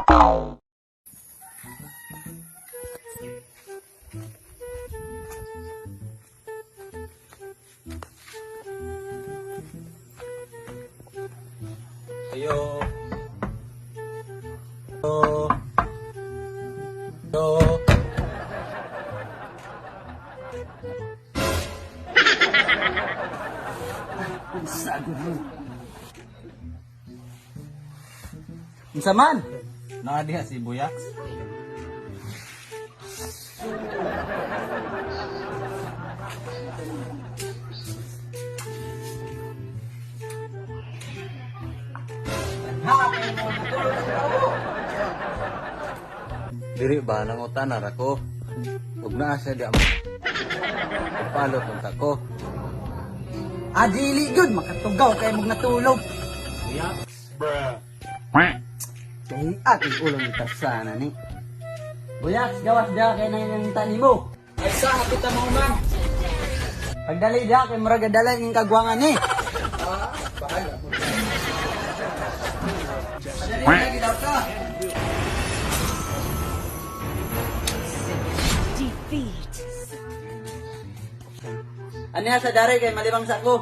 Ayo. Yo. Yo. Sagot mo. Unsa man? Naa diha si Buyax. Diri ba nangutana ra ko? Ug naa siya di am. Palot unta ko. Ah, dili gyud makatugaw kay mog natulog. Buyax. Kay ating ulo ni sana ni. Buyax, gawas diha kay nang nimo. Ay sa hapit ang man. Pagdali diha kay murag dala ning kagwangan ni. Ah, bahala. Padali lagi daw ka. Defeat. Aniya sa dare kay malibang sa ko.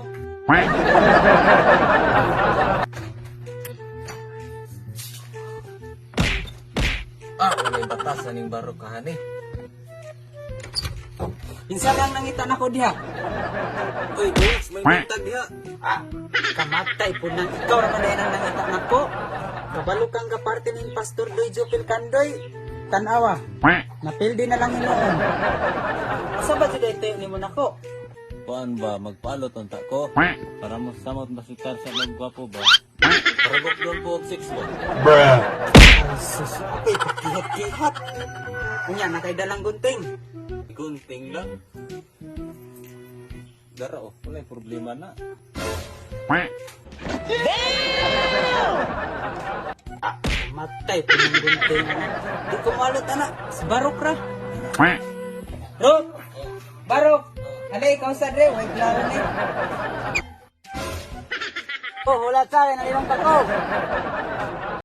Ah, walay batas aning barok kahani. Insa lang nangita nako diha? Uy, Buyax, may buntag diha. Ah, kamatay po nang ikaw ra man dahil ang nangita nako. Kabalo kang kaparte ning Pastor Doy Jopel Kandoy. Tanawa, napildi na lang hinuon. Asa ba jud ay tayo nimo nako? Kuan ba, magpalot unta ko? Para mo samot masikar sa gwapo ba? Para doon po og six ba? Ay, sus, apay pakihat-kihat. Unya na kay dalang gunting. Gunting lang. Dara oh, walay problema na. Matay po ng gunting. Di ko malot ana, sa barok ra. Rok! Barok! Alay, ikaw sa dre, way klaro ni. Oh, wala sa akin, nalibang pa ko.